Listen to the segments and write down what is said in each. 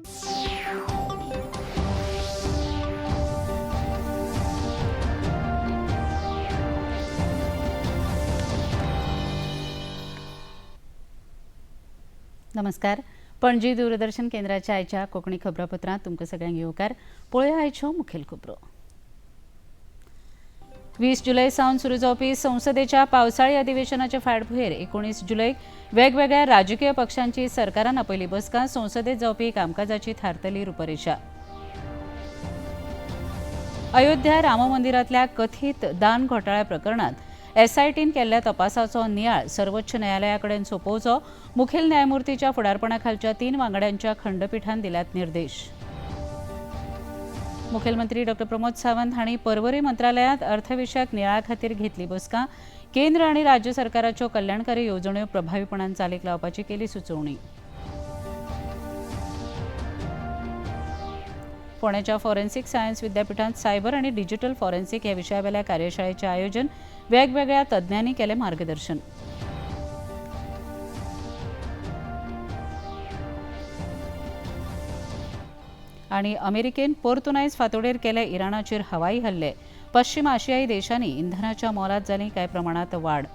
नमस्कार. पणजी दूरदर्शन केंद्राच्या आयच्या कोंकणी खबरापत्रांत तुमकां सगळ्यांक येवकार. पळोवया आयच्यो मुखेल खबरो. 20 जुलय सावन सुरू जावपी संसदेच्या पावसाळी अधिवेशनाचे फाटभुंयेर 19 जुलयक वेगवेगळ्या राजकीय पक्षांची सरकारान आपयली बसका. संसदेत जावपी कामकाजाची थारतली रुपरेशा. अयोध्या राममंदिरांतल्या कथीत दान घोटाळ्या प्रकरणात एसआयटीन केल्ल्या तपासाचो नियाळ सर्वोच्च न्यायालया कडेन सोंपोवचो. मुखेल न्यायमूर्तीच्या फुडारपणा खालच्या 3 वांगड्यांच्या खंडपीठान दिल्यात निर्देश. मुखेलमंत्री डॉ प्रमोद सावंत हांणी परवरी मंत्रालयांत अर्थविशयक नियाळा खातीर घेतली बसका. केंद्र आनी राज्य सरकाराच्यो कल्याणकारी येवजण्यो प्रभावीपणान चालीक लावपाची केली सुचोवणी. फोंड्याच्या फॉरेन्सिक सायन्स विद्यापीठांत सायबर आनी डिजिटल फॉरेन्सिक ह्या विशयावेल्या कार्यशाळेचें आयोजन. वेगवेगळ्या तज्ञांनी केलें मार्गदर्शन. आनी अमेरिकेन परतून आयज फांतोडेर केले इराणाचेर हवाई हल्ले. पश्चिम आशियाई देशांनी इंधनाच्या मोलात जाली कांय प्रमाणात वाड.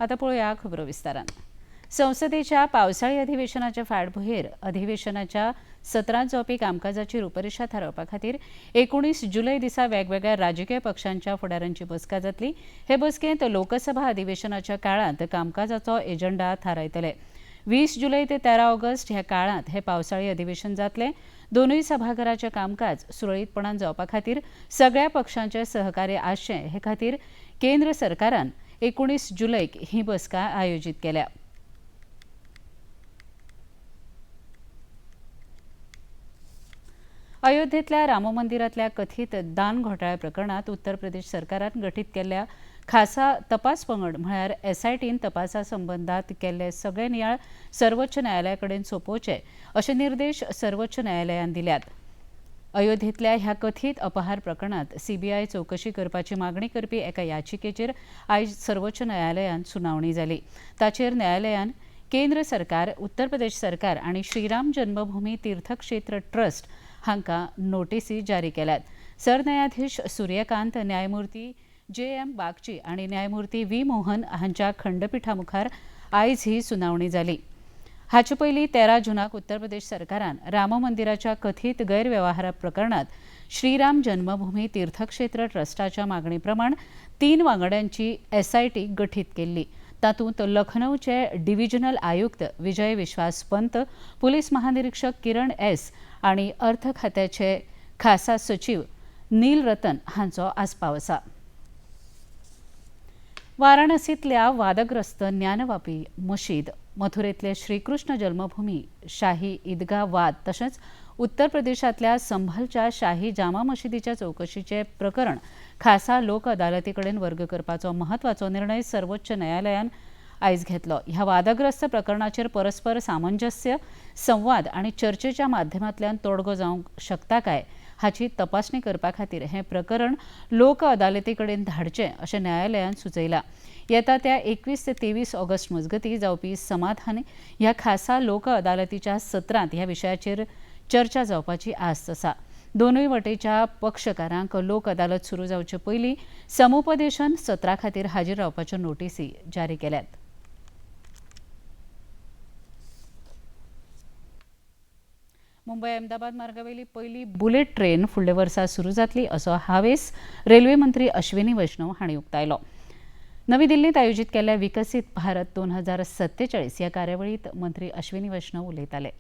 आता पळोवया खबरो विस्तारान. संसदेच्या पावसाळी अधिवेशनाच्या फाटभुंयेर अधिवेशनाच्या सत्रांत जावपी कामकाजाची रुपरेशा थारावपा खातीर 19 जुलय दिसा वेगवेगळ्या राजकीय पक्षांच्या फुडाऱ्यांची बसका जातली. हे बसकेंत लोकसभा अधिवेशनाच्या काळांत कामकाजाचो एजंडा थारायतले. 20 जुलय ते 13 ऑगस्ट ह्या काळांत हे पावसाळी अधिवेशन जातलें. दोनूय सभाघराचें कामकाज सुरळीतपणान जावपा खातीर सगळ्या पक्षांचें सहकार्य आसचें हे खातीर केंद्र सरकारान 19 जुलयक ही बसका आयोजीत केल्या. अयोध्येतल्या राममंदिरातल्या कथीत दान घोटाळ्या प्रकरणात उत्तर प्रदेश सरकारान गठीत केल्ल्या खासा तपास पंगड म्हळ्यार एसआयटीन तपासा संबंदात केल्ले सगळे नियाळ सर्वोच्च न्यायालया कडेन सोंपोवचे अशे निर्देश सर्वोच्च न्यायालयान दिल्यात. अयोध्येतल्या ह्या कथीत अपहार प्रकरणात सीबीआय चवकशी करपाची मागणी करपी एका याचिकेचेर आयज सर्वोच्च न्यायालयान सुनावणी जाली. ताचेर न्यायालयान केंद्र सरकार, उत्तर प्रदेश सरकार आनी श्रीराम जन्मभूमी तीर्थक्षेत्र ट्रस्ट हांकां नोटीसी जारी केल्यात. सरन्यायाधीश सूर्यकांत, न्यायमूर्ती जे एम बागची आनी न्यायमूर्ती व्ही मोहन हांच्या खंडपीठा मुखार आयज ही सुनावणी जाली. हाचे पयलीं 13 जुनाक उत्तर प्रदेश सरकारान राम मंदिराच्या कथीत गैरवेव्हारा प्रकरणात श्रीराम जन्मभूमी तीर्थक्षेत्र ट्रस्टाच्या मागणी प्रमाण 3 वांगड्यांची एसआयटी गठीत केल्ली. तातूंत लखनौचे डिव्हिजनल आयुक्त विजय विश्वास पंत, पुलीस महानिरीक्षक किरण एस आनी अर्थ खात्याचे खासा सचीव नील रतन हांचो आस्पाव आसा. वाराणसींतल्या वादग्रस्त ज्ञानवापी मशीद, मथुरेतले श्रीकृष्ण जन्मभूमी शाही ईदगाह वाद तशेंच उत्तर प्रदेशांतल्या संभलच्या शाही जामा मशिदीच्या चवकशीचे प्रकरण खासा लोक अदालती कडेन वर्ग करपाचो म्हत्वाचो निर्णय सर्वोच्च न्यायालयान आयज घेतलो. ह्या वादग्रस्त प्रकरणाचेर परस्पर सामंजस्य, संवाद आनी चर्चेच्या माध्यमांतल्यान तोडगो जावंक शकता काय हाची तपासणी करपा खातीर हें प्रकरण लोक अदालती कडेन धाडचें अशें न्यायालयान सुचयलां. येता त्या 21 ते 23 ऑगस्ट मजगतीं जावपी समाधान ह्या खासा लोक अदालतीच्या सत्रांत ह्या विशयाचेर चर्चा जावपाची आस्त आसा. दोनूय वटेच्या पक्षकारांक लोक अदालत सुरू जावचे पयलीं समुपदेशन सत्रा खातीर हाजीर रावपाच्यो नोटीसी जारी केल्यात. मुंबय अहमदाबाद मार्गावेली पयली बुलेट ट्रेन फुडल्या वर्सा सुरू जातली असो हावेस रेल्वे मंत्री अश्विनी वैष्णव हांणी उक्तायलो. नवी दिल्लींत आयोजीत केल्ल्या विकसीत भारत 2047 ह्या कार्यावळींत मंत्री अश्विनी वैष्णव उलयताले.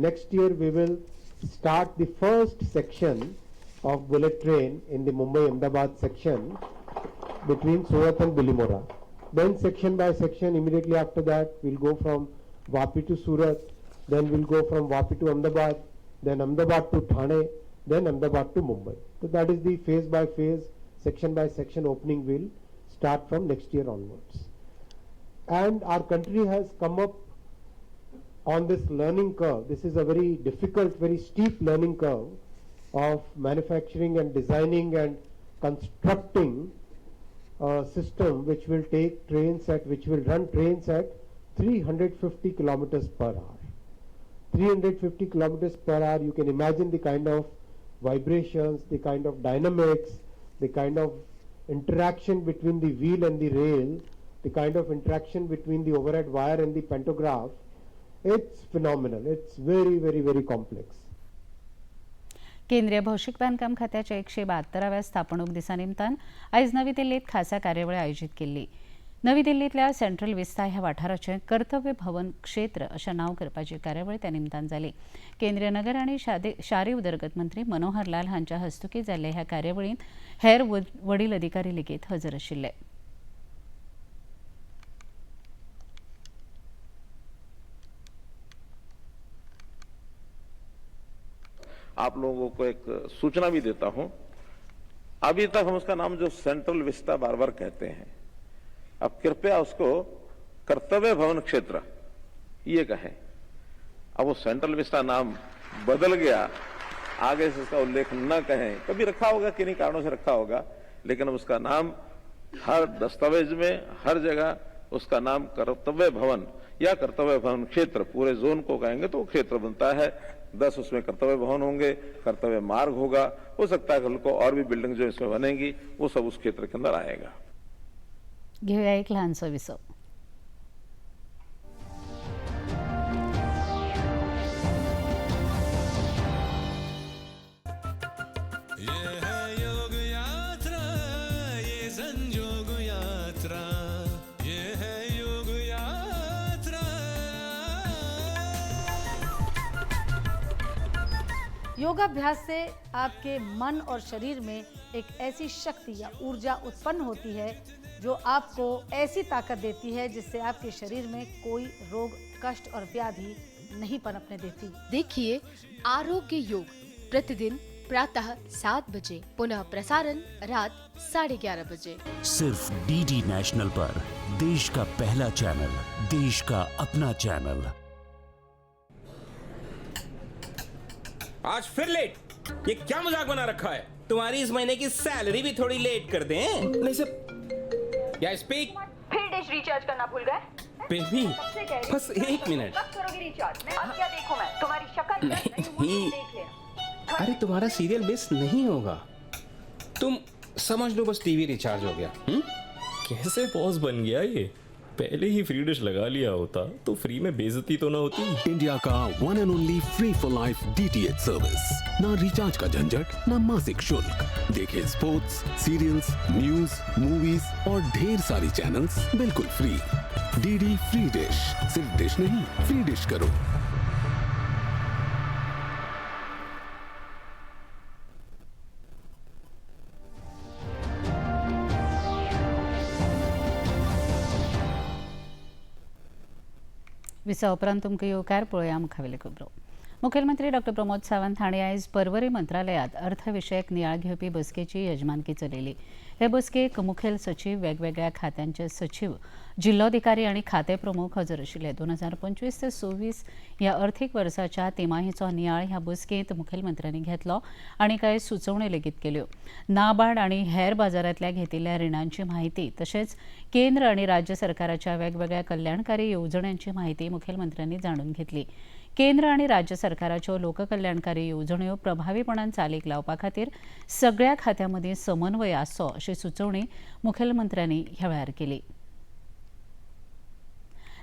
Next year we will start the first section of bullet train in the Mumbai-Ahmedabad section between Surat and Bilimora. Then section by section, immediately after that we'll go from Vapi to Surat, then we'll go from Vapi to Ahmedabad, then Ahmedabad to Thane, then Ahmedabad to Mumbai. So that is the phase by phase, section by section opening will start from next year onwards. And our country has come up on this learning curve. This is a very difficult, very steep learning curve of manufacturing and designing and constructing a system which will take trains at, which will run trains at 350 kilometers per hour. 350 kilometers per hour, you can imagine the kind of vibrations, the kind of dynamics, the kind of interaction between the wheel and the rail, the kind of interaction between the overhead wire and the pantograph. It's phenomenal. It's very, very, very complex. केंद्रीय भौशीक बांधकाम खात्याच्या 172व्या स्थापणूक दिसा निमतान आयज नवी दिल्लीत खासा कार्यावळ आयोजीत केल्ली. नवी दिल्लींतल्या सेंट्रल विस्ता ह्या वाठाराचें कर्तव्य भवन क्षेत्र अशें नांव करपाची कार्यावळ त्या निमतान जाली. केंद्रीय नगर आनी शारी उदरगत मंत्री मनोहर लाल हांच्या हस्तुकीं जाल्ल्या ह्या कार्यावळींत हेर वडील अधिकारी लेगीत हजर आशिल्ले. आप लोगों को एक सूचना भी देता हूं, अभी तक हम उसका नाम जो सेंट्रल विस्ता बार बार कहते हैं, अब कृपया उसको कर्तव्य भवन क्षेत्र ये कहें. अब वो सेंट्रल विस्ता नाम बदल गया, आगे से उसका उल्लेख न कहें. कभी रखा होगा, किन्हीं कारणों से रखा होगा, लेकिन अब उसका नाम हर दस्तावेज में हर जगह उसका नाम कर्तव्य भवन या कर्तव्य भवन क्षेत्र, पूरे जोन को कहेंगे तो क्षेत्र बनता है. 10 उसमें कर्तव्य भवन होंगे, कर्तव्य मार्ग होगा, हो सकता है कल को और भी बिल्डिंग जो इसमें बनेंगी वो सब उस क्षेत्र के अंदर आएगा. घेऊया एक लहानसं विसव. ये है योग यात्रा, ये संजोग यात्रा, ये है योग यात्रा. योगाभ्यास से आपके मन और शरीर में एक ऐसी शक्ति या ऊर्जा उत्पन्न होती है जो आपको ऐसी ताकत देती है जिससे आपके शरीर में कोई रोग, कष्ट और व्याधि नहीं पनपने देती. देखिए आरोग्य योग प्रतिदिन प्रातः 7 बजे, पुनः प्रसारण रात 11:30 बजे. सिर्फ डीडी नेशनल पर देश का पहला चैनल, देश का अपना चैनल. आज फिर लेट? ये क्या मजाक बना रखा है? तुम्हारी इस महीने की सैलरी भी थोड़ी लेट कर दें. नहीं सर, या स्पीक. फिर डिश रिचार्ज करना भूल गए? बेबी, बस एक मिनट. कब करोगी रिचार्ज? अब क्या देखूं मैं तुम्हारी शक्ल? नहीं. देख लेना. अरे तुम्हारा सीरियल मिस नहीं होगा, तुम समझ लो बस टीवी रिचार्ज हो गया. कैसे बॉस बन गया ये? पहले ही फ्री डिश लगा लिया होता तो फ्री में बेइज्जती तो ना होती. इंडिया का one and only free for life DTH service. ना रिचार्ज का झंझट, ना मासिक शुल्क. देखें स्पोर्ट्स, सीरियल्स, न्यूज, मूवीज और ढेर सारी चैनल्स बिल्कुल फ्री. डीडी फ्री डिश, सिर्फ डिश नहीं, फ्री डिश करो. विसा उपरांत तुमकां येवकार. पळोवया मुखावेल्यो खबरो. मुखेलमंत्री डॉक्टर प्रमोद सावंत हांणी आयज पर्वरी मंत्रालयांत अर्थविशयक नियाळ घेवपी बसकेची यजमानकी चलयली. हे बसकेक मुखेल सचीव, वेगवेगळ्या खात्यांचे सचीव, जिल्लोधिकारी आनी खाते प्रमुख हजर आशिल्ले. 2025 ते 26 ह्या अर्थीक वर्साच्या तिमाहीचो नियाळ ह्या बसकेंत मुखेलमंत्र्यांनी घेतलो आनी कांय सुचोवण्यो लेगीत केल्यो. नाबार्ड आनी हेर बाजारांतल्या घेतिल्ल्या रिणांची म्हायती तशेंच केंद्र आनी राज्य सरकाराच्या वेगवेगळ्या कल्याणकारी येवजण्यांची म्हायती मुखेलमंत्र्यांनी जाणून घेतली. केंद्र आनी राज्य सरकाराच्यो लोककल्याणकारी येवजण्यो प्रभावीपणान चालीक लावपा खातीर सगळ्या खात्यां मदीं समन्वय आसचो अशी सुचोवणी मुखेलमंत्र्यांनी ह्या वेळार केली.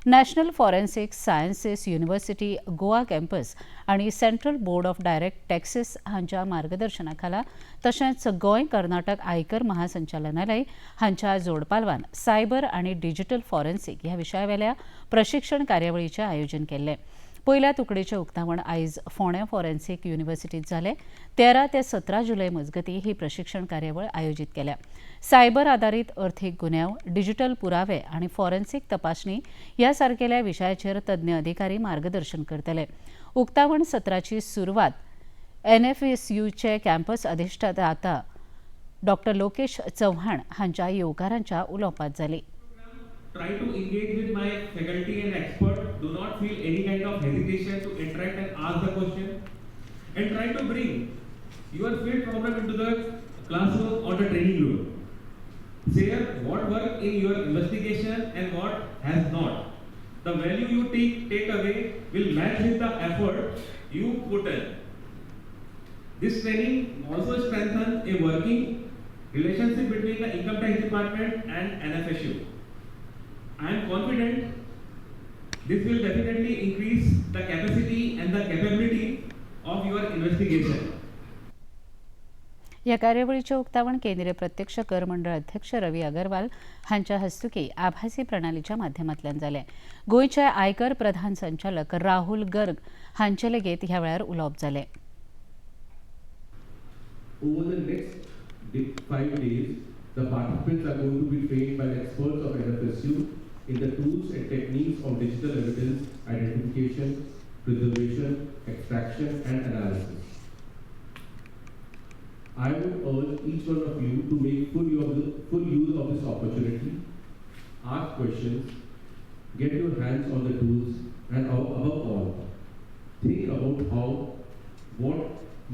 National forensic sciences university Goa campus आनी central board of direct taxes हांच्या मार्गदर्शनाखाला तशेंच गोंय कर्नाटक आयकर महासंचालनालय हांच्या जोडपालवान सायबर आनी डिजिटल फॉरेन्सिक ह्या विशयावेल्या प्रशिक्षण कार्यावळीचें आयोजन केल्लें. पयल्या तुकडेचें उक्तावण आयज फोंड्या फॉरेन्सिक युनिव्हर्सिटीत जालें. 13 ते 17 जुलय मजगतीं ही प्रशिक्षण कार्यावळ आयोजीत केल्या. सायबर आदारीत अर्थीक गुन्यांव, डिजिटल पुरावे आनी फॉरेन्सिक तपासणी ह्या सारकेल्या विशयाचेर तज्ञ अधिकारी मार्गदर्शन करतले. उक्तावण सत्राची सुरवात एनएफएसयूचे कॅम्पस अधिष्ठाता डॉक्टर लोकेश चव्हाण हांच्या येवकारांच्या उलोवपांत जाली. Try to engage with my faculty and expert. Do not feel any kind of hesitation to interact and ask the question. And try to bring your field problem into the classroom or the training room. Share what worked in your investigation and what has not. The value you take away will match with the effort you put in. This training also strengthens a working relationship between the Income Tax Department and NFSU. I am confident this will definitely increase the capacity and the capability of your investigation. ह्या कार्यावळीचें उक्तावण केंद्रीय प्रत्यक्ष कर मंडळ अध्यक्ष रवी अगरवाल हांच्या हस्तुकी आभासी प्रणालीच्या माध्यमांतल्यान जालें. गोंयचे आयकर प्रधान संचालक राहुल गर्ग हांचे लेगीत ह्या वेळार उलोवप जालें. Over the next 5 days, the participants are going to be trained by the experts of NFSU in the tools and techniques of digital evidence identification, preservation, extraction and analysis. I would urge each one of you to make full use of this opportunity, ask questions, get your hands on the tools, and above all, think about what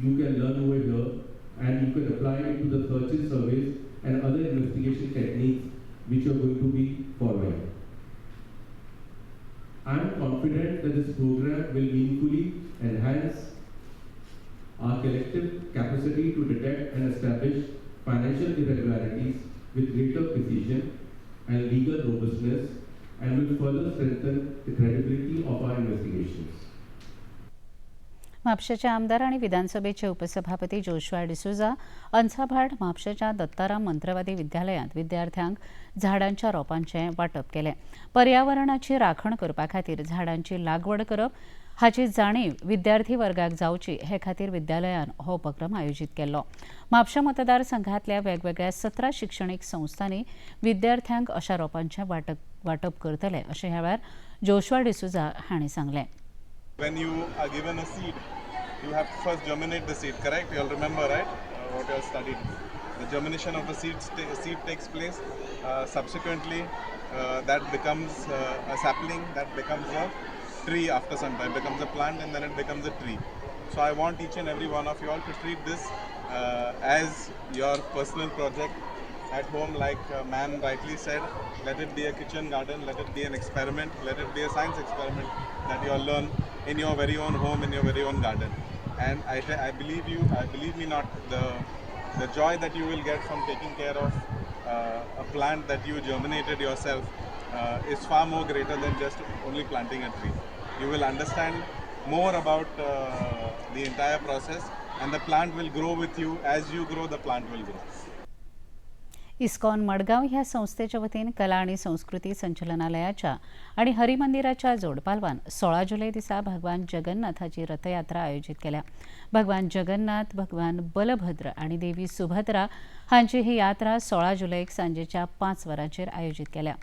you can learn over here and you can apply it to the searches, surveys and other investigation techniques which you are going to be following. I am confident that this program will meaningfully enhance our collective capacity to detect and establish financial irregularities with greater precision and legal robustness, and will further strengthen the credibility of our investigations. म्हापशेचे आमदार आनी विधानसभेचे उपसभापती Joshua D'Souza अंसाभाट म्हापशेच्या Dattaram मंत्रवादी विद्यालयांत विद्यार्थ्यांक झाडांच्या रोपांचें वांटप केलें. पर्यावरणाची राखण करपा खातीर झाडांची लागवड करप हाची जाणीव विद्यार्थी वर्गाक जावची हे खातीर विद्यालयान हो उपक्रम आयोजीत केल्लो. म्हापशा मतदारसंघातल्या वेगवेगळ्या 17 शिक्षणीक संस्थांनी विद्यार्थ्यांक अशा रोपांचें वांटप करतले अशें ह्या वेळार जोशुआ डिसोझा हांणी सांगलें. When you are given a seed, you have to first germinate the seed, correct? You all remember, right? What you all studied. The germination of a seed takes place. Subsequently, that becomes a sapling, that becomes a tree after some time, becomes a plant, and then it becomes a tree. So I want each and every one of you all to treat this as your personal project at home. Like ma'am rightly said, let it be a kitchen garden, let it be an experiment, let it be a science experiment that you all learn in your very own home, in your very own garden. And I believe you, I believe me not, the joy that you will get from taking care of a plant that you germinated yourself is far more greater than just only planting a tree. You will understand more about the entire process, and the plant will grow with you. As you grow, the plant will grow. ISKCON Madgaon ह्या संस्थेच्या वतीन कला आणि संस्कृती संचलनालयाच्या आणि हरिमंदिराच्या जोडपालवान 16 जुलै दिसा भगवान जगन्नाथाची रथयात्रा आयोजित केल्या. भगवान जगन्नाथ, भगवान बलभद्र आणि देवी सुभद्रा हांची ही यात्रा 16 जुलैक सांजेच्या 5 वरांचेर आयोजित केल्या.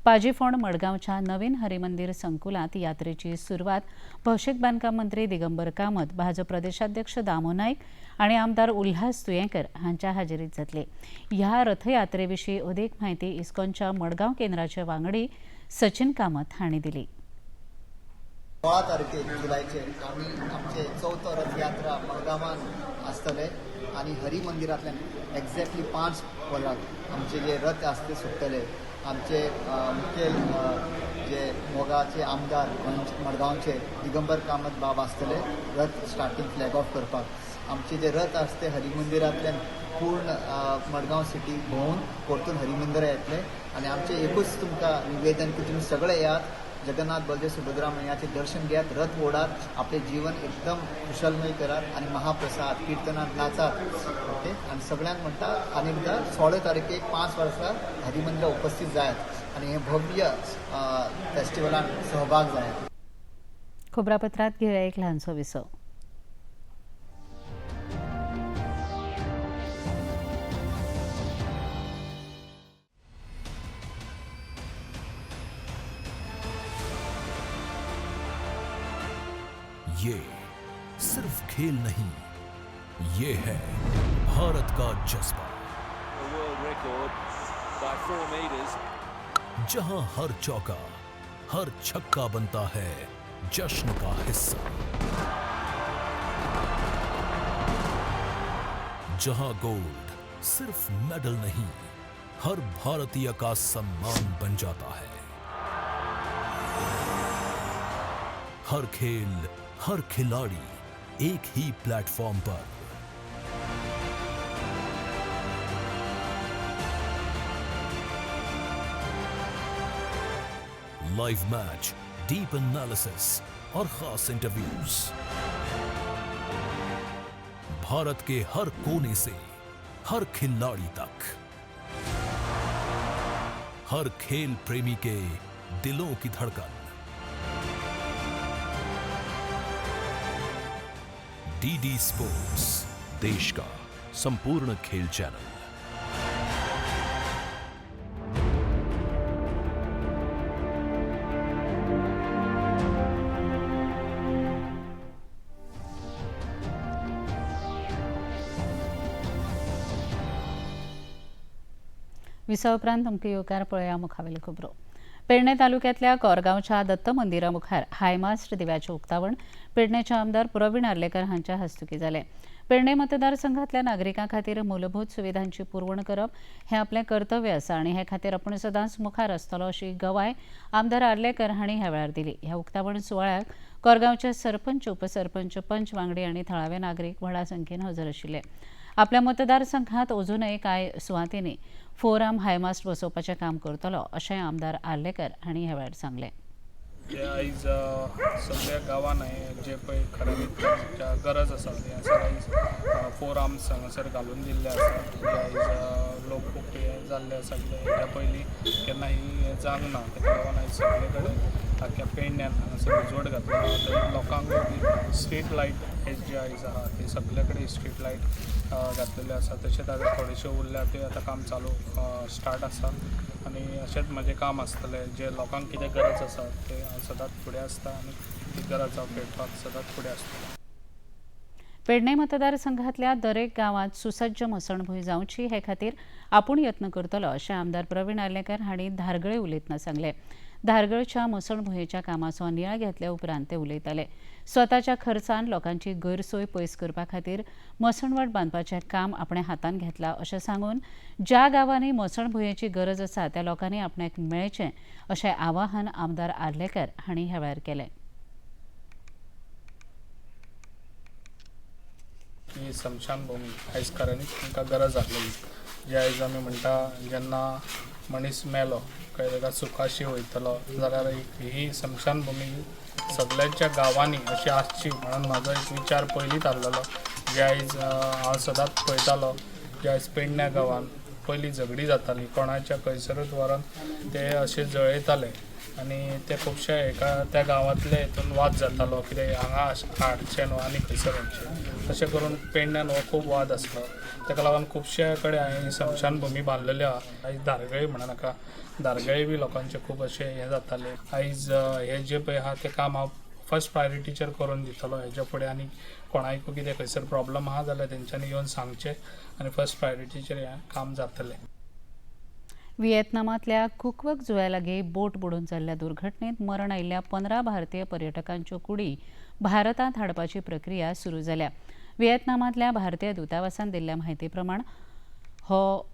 पाजीफोंड मडगांवच्या नवीन हरिमंदिर संकुलांत यात्रेची सुरवात भौशीक बांदकाम मंत्री दिगंबर कामत, भाजप प्रदेशाध्यक्ष दामो नाईक आणि आमदार उल्हास तुयेंकर हांच्या हाजेरीत जातली. ह्या रथयात्रेविशीं अदीक म्हायती इस्कॉनच्या मडगांव केंद्राचे वांगडी सचिन कामत हांणी दिली. 16 तारखेक जुलयचेर आमी आमचे चवथो रथयात्रा मडगांवान आसतले आनी हरिमंदिरांतल्यान एक्झॅक्टली 5 वरांक आमचे जे रथ आसा ते सुट्टले. आमचे मुखेल जे मोगाचे आमदार मडगांवचे दिगंबर कामत बाब आसतले रथ स्टार्टींग फ्लॅग ऑफ करपाक. आमचे जे रथ आसा ते हरिमंदिरांतल्यान पूर्ण मडगांव सिटी भोंवून परतून हरिमंदिरा येतले. आनी आमचें एकूच तुमकां निवेदन की तुमी सगळे येयात, जगन्नाथ बलदेव सुभद्रा मैयाचें दर्शन घेयात, रथ ओडात, आपलें जीवन एकदम कुशलमय करात आनी महाप्रसाद किर्तनात नाचात. ओके, आनी सगळ्यांक म्हणटा आनी एकदां 16 तारखेक 5 वर्सां हरिमंदिरा उपस्थित जायात आनी हे भव्य फेस्टिवलान सहभाग जायात. खबरापत्रात घेवया एक ल्हानसो विसव. ये सिर्फ खेल नहीं, ये है भारत का जज्बा। by 4 meters. जहां हर चौका, हर छक्का बनता है जश्न का हिस्सा, जहां गोल्ड सिर्फ मेडल नहीं, हर भारतीय का सम्मान बन जाता है। हर खेल, हर खिलाड़ी एक ही प्लेटफॉर्म पर। लाइव मैच, डीप एनालिसिस और खास इंटरव्यूज, भारत के हर कोने से हर खिलाड़ी तक, हर खेल प्रेमी के दिलों की धड़कन। डीडी स्पोर्ट्स, देश का संपूर्ण खेल चैनल। विसा उपरांत तुमकां येवकार पळया मुखावेल्यो खबरो। पेडणे तालुक्यांतल्या कोरगांवच्या दत्त मंदिरा मुखार हायमास्ट दिव्याचें उक्तावण पेडणेचे आमदार प्रवीण आर्लेकर हांच्या हस्तुकीं जालें। पेडणे मतदारसंघातल्या नागरिकां खातीर मूलभूत सुविधांची पुरवण करप हें आपलें कर्तव्य आसा आनी हे खातीर आपूण सदांच मुखार आसतलो अशी गवाय आमदार आर्लेकर हांणी ह्या वेळार दिली। ह्या उक्तावण सुवाळ्याक कोरगांवचे सरपंच, उपसरपंच, पंच वांगडी आनी थळावे नागरीक व्हडा संख्येन हजर आशिल्ले। आपल्या मतदारसंघात अजूनय कांय सुवातींनी 4 आर्म हायमास्ट बसोवपाचें काम करतलो अशें आमदार आर्लेकर हांणी ह्या वेळार सांगलें। आयज सगळ्या गांवांत जे पळय खऱ्यांनीच गरज आसा हांगासर आयज 4 आर्म्स हांगासर घालून दिल्ले आसा। जे आयज लोक खूब हें जाल्ले आसा कित्याक हेच्या पयलीं केन्ना ही जावंक ना, ताका लागून आयज सगळे कडेन आख्ख्या पेडण्यान हांगासर उजवाड घातला। लोकांक स्ट्रीट लायट हे जे आयज आहा ते सगळे कडेन स्ट्रीट लायट घातलेले आसा। तशेंच आतां थोडेशे उरल्या ते आतां काम चालू स्टार्ट आसा आनी अशेंच म्हजें काम आसतलें जे लोकांक कितें गरज आसा ते हांव सदांच फुडें आसता आनी ती गरज हांव पेटपाक सदांच फुडें आसतलो। पेडणे मतदारसंघातल्या दरेक गांवांत सुसज्ज मसणभूंय जावची हे खातीर आपूण यत्न करतलो अशें आमदार प्रवीण आर्लेकर हांणी धारगळे उलयतना सांगलें। धारगळच्या मसणभुंयेच्या कामाचो नियाळ घेतल्या उपरांत ते उलयताले। स्वताच्या खर्चान लोकांची गैरसोय पयस करपा खातीर मसणवाट बांदपाचें काम आपणें हातान घेतलां अशें सांगून ज्या गांवांनी मसणभुंयेची गरज आसा त्या लोकांनी आपणाक मेळचें अशें आवाहन आमदार आर्लेकर हांणी ह्या वेळार केलें। ही स्मशानभूमी आयज खऱ्यांनीच तांकां गरज आसलेली। जे आयज आमी म्हणटा जेन्ना मनीस मेलो काय ताका सुखाशी वयतलो जाल्यार ही स्मशानभूमी सगळ्यांच्या गांवांनी अशी आसची म्हणून म्हाजो एक विचार पयलींच आसलेलो। जे आयज हांव सदांच पळयतालो जे आयज पेडण्या गांवांत पयलीं झगडी जाताली, कोणाच्या खंयसरूच व्हरोन ते अशे जळयताले आनी ते खुबशे एका त्या गांवांतले हितून वाद जातालो कितें हांगा हाडचें न्हू आनी खंयसर वचचें, तशें करून पेडण्यान हो खूब वाद आसलो। ताका लागून खुबशे कडेन हांवें स्मशानभूमी बांदलेली आहा। आयज धारगळी म्हणा नाका, धारगळी बी लोकांचे खूब अशें हें जातालें। आयज हें जें पळय आहा तें काम हांव फर्स्ट प्रायोरिटीचेर करून दितलो हेच्या फुडें आनी कोणाकूय कितें खंयसर प्रॉब्लम आहा जाल्यार तेंच्यांनी येवन सांगचें आनी फर्स्ट प्रायोरिटीचेर हें काम जातलें। व्हिएतनामांतल्या कुकवक जुंव्या लागीं बोट बुडून जाल्ल्या दुर्घटनेत मरण आयिल्ल्या 15 भारतीय पर्यटकांच्यो कुडी भारतांत हाडपाची प्रक्रिया सुरू जाल्या। व्हिएतनामांतल्या भारतीय दूतावासान दिल्ल्या म्हायती प्रमाण हो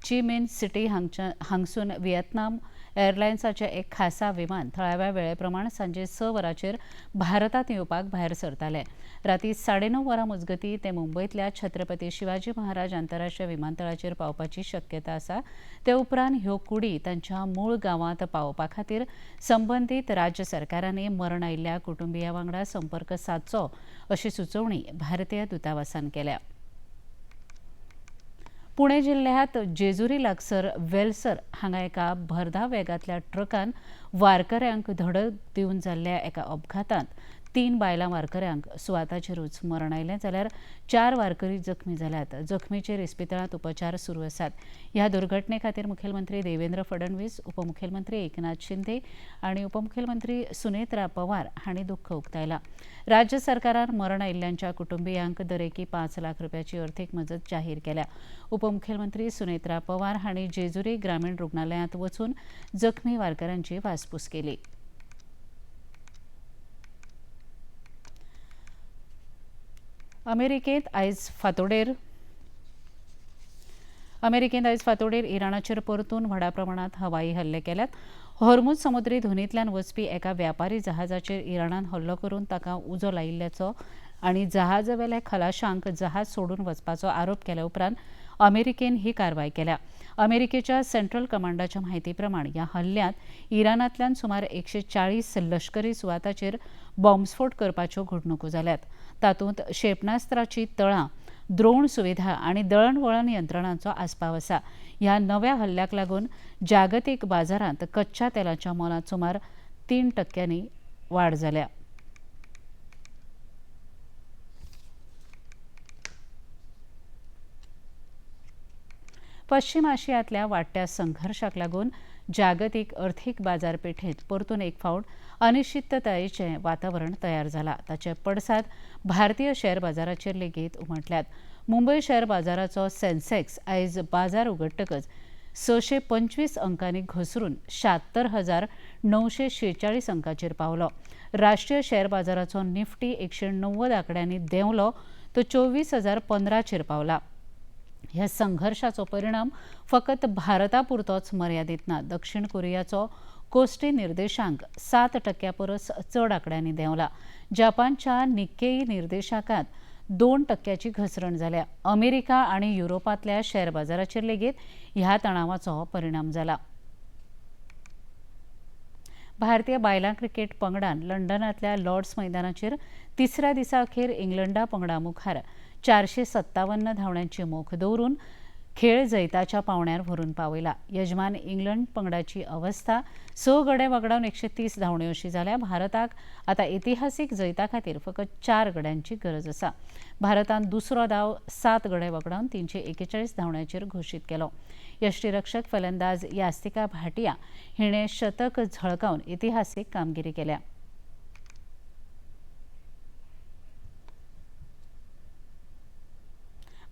ची मिन सिटी हांगसून व्हिएतनाम एअरलायन्साचें एक खासा विमान थळाव्या वेळे प्रमाण सांजे 6 वरांचेर भारतांत येवपाक भायर सरतालें। राती 9:30 वरां मजगतीं ते मुंबयतल्या छत्रपती शिवाजी महाराज आंतरराष्ट्रीय विमानतळाचेर पावपाची शक्यता आसा। ते उपरांत ह्यो कुडी तांच्या मूळ गांवांत पावोवपा खातीर संबंदीत राज्य सरकारांनी मरण आयिल्ल्या कुटुंबिया वांगडा संपर्क सादचो अशी सुचोवणी भारतीय दूतावासान केल्या। पुणे जिल्ह्यात जेजुरी लागसर वेलसर हांगा एका भरधाव वेगांतल्या ट्रकान वारकऱ्यांक धडक दिवन जाल्ल्या एका अपघातांत 3 बायलां वारकऱ्यांक सुवाताचेरूच मरण आयलें जाल्यार 4 वारकरी जखमी जाल्यात. जखमीचेर इस्पितळांत उपचार सुरू आसात. ह्या दुर्घटने खातीर मुखेलमंत्री देवेंद्र फडणवीस, उपमुखेलमंत्री एकनाथ शिंदे आनी उपमुखेलमंत्री सुनेत्रा पवार हांणी दुख्ख उक्तायलां. राज्य सरकारान मरण आयिल्ल्यांच्या कुटुंबियांक दरेकी 5 लाख रुपयाची अर्थीक मजत जाहीर केल्या. उपमुखेलमंत्री सुनेत्रा पवार हांणी जेजुरी ग्रामीण रुग्णालयांत वचून जखमी वारकऱ्यांची वासपूस केली. अमेरिकेंत आयज फांतोडेर इराणाचेर परतून व्हडा प्रमाणात हवाई हल्ले केल्यात. होर्मुझ समुद्री धुनींतल्यान वचपी एका व्यापारी जहाजाचेर इराणान हल्लो करून ताका उजो लायिल्ल्याचो आनी जहाजावेल्या खलाशांक जहाज सोडून वचपाचो आरोप केल्या उपरांत अमेरिकेन ही कारवाय केल्या. अमेरिकेच्या सेंट्रल कमांडाच्या म्हायती प्रमाण ह्या हल्ल्यांत इराणांतल्यान सुमार 140 लश्करी सुवाताचेर बॉम्बस्फोट करपाच्यो घडणुको जाल्यात. तातूंत क्षेपणास्त्राची तळां, द्रोण सुविधा आनी दळणवळण यंत्रणांचो आस्पाव आसा. ह्या नव्या हल्ल्याक लागून जागतीक बाजारांत कच्च्या तेलाच्या मोलांत सुमार 3% वाड जाल्या. पश्चिम आशियांतल्या वाडट्या संघर्शाक लागून जागतीक अर्थीक बाजारपेठेंत परतून एक फावट अनिश्चिततायेचें वातावरण तयार जाला. ताचे पडसाद भारतीय शेअर बाजाराचेर लेगीत उमटल्यात. मुंबय शेअर बाजाराचो सेन्सेक्स आयज बाजार उगडटकच 625 अंकांनी घसरून 76,946 अंकाचेर पावलो. राष्ट्रीय शेअर बाजाराचो निफ्टी 190 आंकड्यांनी देंवलो तो 24,015चेर पावला. ह्या संघर्षाचो परिणाम फकत भारता पुरतोच मर्यादीत ना. दक्षिण कोरियाचो कोस्टी निर्देशांक 7% परस चड आंकड्यांनी देंवला. जपानच्या निक्केई निर्देशांकांत 2% घसरण जाल्या. अमेरिका आनी युरोपांतल्या शेअर बाजाराचेर लेगीत ह्या तणावाचो परिणाम जाला. भारतीय बायलां क्रिकेट पंगडान लंडनांतल्या लॉर्ड्स मैदानाचेर तिसऱ्या दिसा अखेर इंग्लंडा पंगडा मुखार 457 धांवड्यांची मोख दवरून खेळ जैताच्या पावण्यार व्हरून पावयला. यजमान इंग्लंड पंगडाची अवस्था 6 गडे वगडावन 130 धांवड्यो अशी जाल्या. भारताक आतां इतिहासीक जैता खातीर फकत 4 गड्यांची गरज आसा. भारतान दुसरो दाव 7 गडे वगडावन 341 धांवड्यांचेर घोशीत केलो. यष्टीरक्षक फलंदाज यास्तिका भाटिया हिणें शतक झळकावन इतिहासीक कामगिरी केल्या.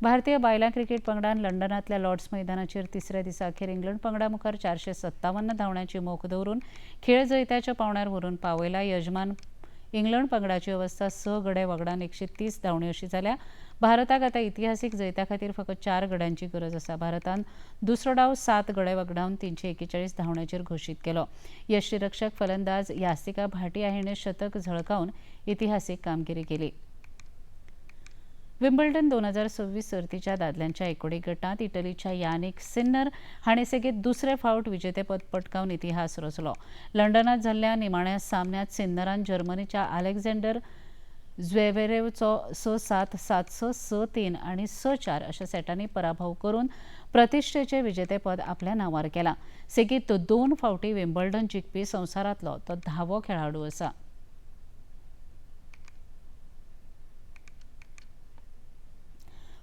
भारतीय बायलां क्रिकेट पंगडान लंडनांतल्या लॉर्ड्स मैदानाचेर तिसऱ्या दिसा अखेर इंग्लंड पंगडा मुखार 457 धांवड्यांची मोख दवरून खेळ जैताच्या पावण्यार व्हरून पावयला. यजमान इंग्लंड पंगडाची अवस्था 6 गडे वगडान 130 धांवड्यो अशी जाल्या. भारताक आतां इतिहासीक जैता खातीर फकत 4 गड्यांची गरज आसा. भारतान दुसरो डाव 7 गडे वगडावन 341 धांवड्यांचेर घोशीत केलो. यष्टीरक्षक फलंदाज यास्तिका भाटिया हिणें शतक झळकावन इतिहासीक कामगिरी केली. विम्बल्डन 2026 सर्तीच्या दादल्यांच्या एकोडी गटांत इटलीच्या यानिक सिन्नर हाणें सेगीत दुसरे फावट विजेतेपद पटकावन इतिहास रचलो. लंडनांत जाल्ल्या निमाण्या सामन्यांत सिन्नरान जर्मनीच्या अलेक्झांडर झ्वेरेवचो 6-7, 7-6, 6-3 आनी 6-4 अशा सेटांनी पराभव करून प्रतिश्ठेचें विजेतेपद आपल्या नांवार केलां. सेगीत 2 फावटी विम्बल्डन जिखपी संवसारांतलो तो 10वो खेळाडू आसा.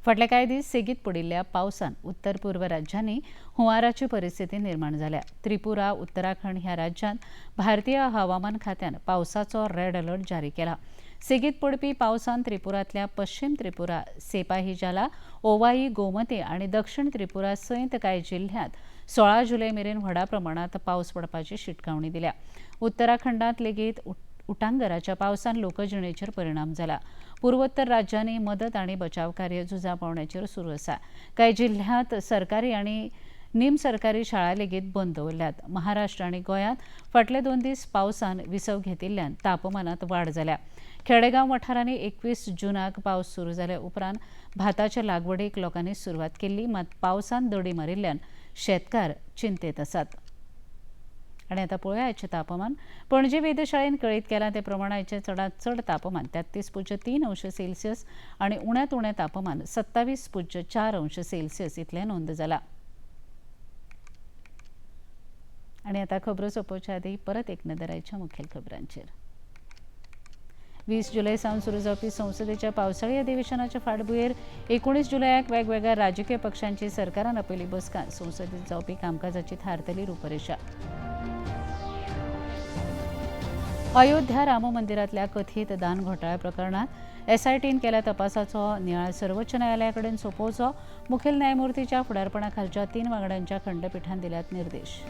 फाटले कांय दीस सेगीत पडिल्ल्या पावसान उत्तर पूर्व राज्यांनी हुंवाराची परिस्थिती निर्माण जाल्या. त्रिपुरा, उत्तराखंड ह्या राज्यांत भारतीय हवामान खात्यान पावसाचो रेड अलर्ट जारी केला. सेगीत पडपी पावसान त्रिपुरांतल्या पश्चिम त्रिपुरा, सेपाहिजाला, ओवाई, गोमती आनी दक्षिण त्रिपुरा सयत कांय जिल्ह्यांत 16 जुलय मेरेन व्हडा प्रमाणांत पावस पडपाची शिटकावणी दिल्या. उत्तराखंडांत लेगीत उटांगराच्या पावसान लोकजिणेचेर परिणाम जाला. पूर्वोत्तर राज्यांनी मदत आनी बचाव कार्य झुजा पावण्याचेर सुरू आसा. कांय जिल्ह्यांत सरकारी आनी निम सरकारी शाळा लेगीत बंद दवरल्यात. महाराष्ट्र आनी गोंयांत फाटले 2 दीस पावसान विसव घेतिल्ल्यान तापमानांत वाड जाल्या. खेडेगांव वाठारांनी 21 जूनाक पावस सुरू जाल्या उपरांत भाताच्या लागवडीक लोकांनी सुरवात केल्ली, मात पावसान दडी मारिल्ल्यान शेतकार चिंतेत आसात. आनी आतां पळोवया आयचें तापमान. पणजे वेधशाळेन कळीत केलां ते प्रमाण आयचें चडांत चड तापमान 33.3 अंश सेल्सियस आनी उण्यांत उणें तापमान 27.4 अंश सेल्सियस इतलें नोंद जालां. आनी आतां खबरो सोंपोवच्या आदीं परत एक नदर आयच्या मुखेल खबरांचेर. 20 जुलय सावन सुरू जावपी संसदेच्या पावसाळी अधिवेशनाच्या फाटभुंयेर 19 जुलयाक वेगवेगळ्या राजकीय पक्षांची सरकारान आपयली बसका. संसदेत जावपी कामकाजाची थारतली रूपरेषा. अयोध्या राम मंदिरांतल्या कथीत दान घोटाळ्या प्रकरणात एसआयटीन केल्या तपासाचो नियाळ सर्वोच्च न्यायालयाकडेन सोंपोवचो. मुखेल न्यायमूर्तीच्या फुडारपणा खालच्या 3 वांगड्यांच्या खंडपीठान दिल्यात निर्देश.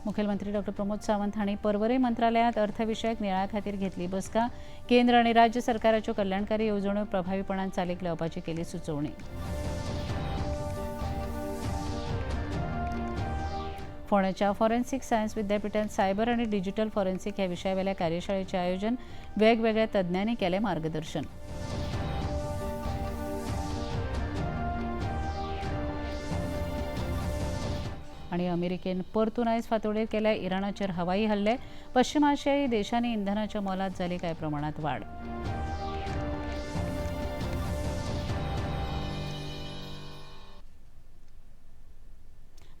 मुखेलमंत्री डॉ प्रमोद सावंत हांणी पर्वरी मंत्रालयांत अर्थविशयक नियाळा खातीर घेतली बसका. केंद्र आनी राज्य सरकाराच्यो कल्याणकारी येवजण्यो प्रभावीपणान चालीक लावपाची केली सुचोवणी. फोंड्याच्या फॉरेन्सिक सायन्स विद्यापीठान सायबर आनी डिजिटल फॉरेन्सिक ह्या विशयावेल्या कार्यशाळेचें आयोजन. वेगवेगळ्या तज्ञांनी केलें मार्गदर्शन. आनी अमेरिकेन परतून आयज फांतोडेर केल्या इराणाचेर हवाई हल्ले. पश्चिम आशियाई देशांनी इंधनाच्या मोलात जाली कांय प्रमाणात वाड.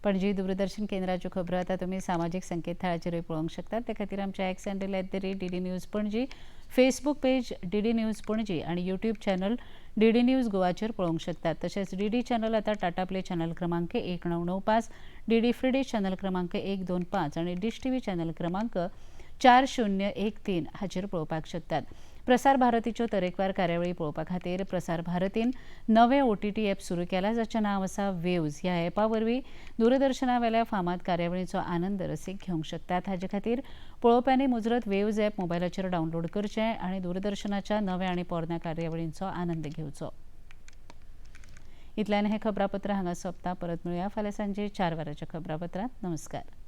पणजी दूरदर्शन केंद्राच्यो खबरो आतां तुमी सामाजीक संकेतथळाचेरूय पळोवंक शकतात. ते खातीर आमच्या X handle @DD News Panaji, Facebook page DD News Panaji आनी यूट्यूब चॅनल DD news गोवाचेर पळोवंक शकतात. तशेंच DD channel आतां टाटा प्ले चॅनल क्रमांक 1995, DD free dish channel क्रमांक 125 आनी डिश टीव्ही चॅनल क्रमांक 4013 हाचेर पळोवपाक शकतात. प्रसार भारतीच्यो तरेकवार कार्यावळी पळोवपा खातीर प्रसार भारतीन नवे OTT app सुरू केला, जाचें नांव आसा वेव्ज. ह्या ॲपा वरवीं दूरदर्शनावेल्या फामाद कार्यावळीचो आनंद रसीक घेवंक शकतात. हाजे खातीर पळोवप्यांनी मुजरत वेव्ज ॲप मोबायलाचेर डावनलोड करचें आनी दूरदर्शनाच्या नव्या आनी पोरण्या कार्यावळींचो आनंद घेवचो. इतल्यान हें खबरापत्र हांगा सोंपता. परत मेळुया फाल्यां सांजे 4 वरांच्या खबरापत्रांत. नमस्कार.